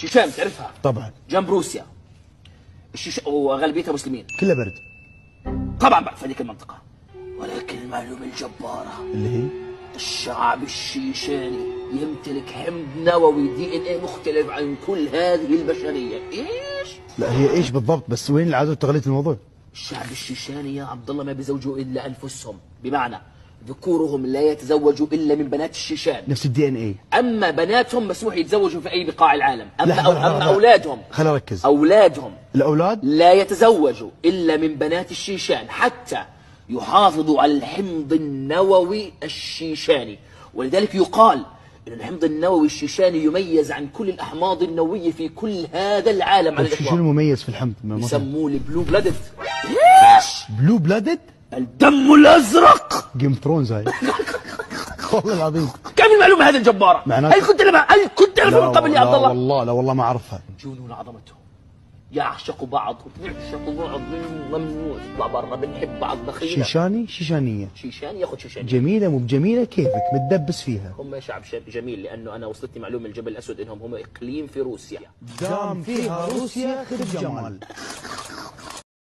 شيشان تعرفها؟ طبعا. جنب روسيا. وغالبيتها مسلمين. كلها برد. طبعا بعد في هذيك المنطقة. ولكن المعلومة الجبارة اللي هي الشعب الشيشاني يمتلك حمض نووي DNA مختلف عن كل هذه البشرية. ايش؟ لا هي ايش بالضبط، بس وين العادة والتقاليد الموضوع؟ الشعب الشيشاني يا عبد الله ما بيزوجوا الا انفسهم، بمعنى ذكورهم لا يتزوجوا الا من بنات الشيشان. نفس ال DNA. اما بناتهم مسموح يتزوجوا في اي بقاع العالم. اما لحظة، أو لحظة، اما لحظة. اولادهم، خلينا نركز. اولادهم الاولاد لا يتزوجوا الا من بنات الشيشان حتى يحافظوا على الحمض النووي الشيشاني. ولذلك يقال ان الحمض النووي الشيشاني يميز عن كل الاحماض النووية في كل هذا العالم على طيب شو الاطلاق. المميز في الحمض؟ يسموه ال blue blooded. ايش؟ blue blooded؟ الدم الازرق. Game of Thrones هاي. والله العظيم. كيف المعلومة هذه الجبارة؟ هل كنت تعرفها من قبل يا عبد لا الله؟ والله، لا والله ما اعرفها. جنون عظمتهم، يعشقوا بعض، نعشق بعض، ممنوع تطلع برا، بنحب بعض دخيلة. شيشاني شيشانيه. شيشاني ياخذ شيشاني. جميلة مو بجميله، كيفك متدبس فيها. هم شعب جميل، لانه انا وصلتني معلومة من الجبل الاسود انهم هم اقليم في روسيا. دام فيها روسيا خذ جمال.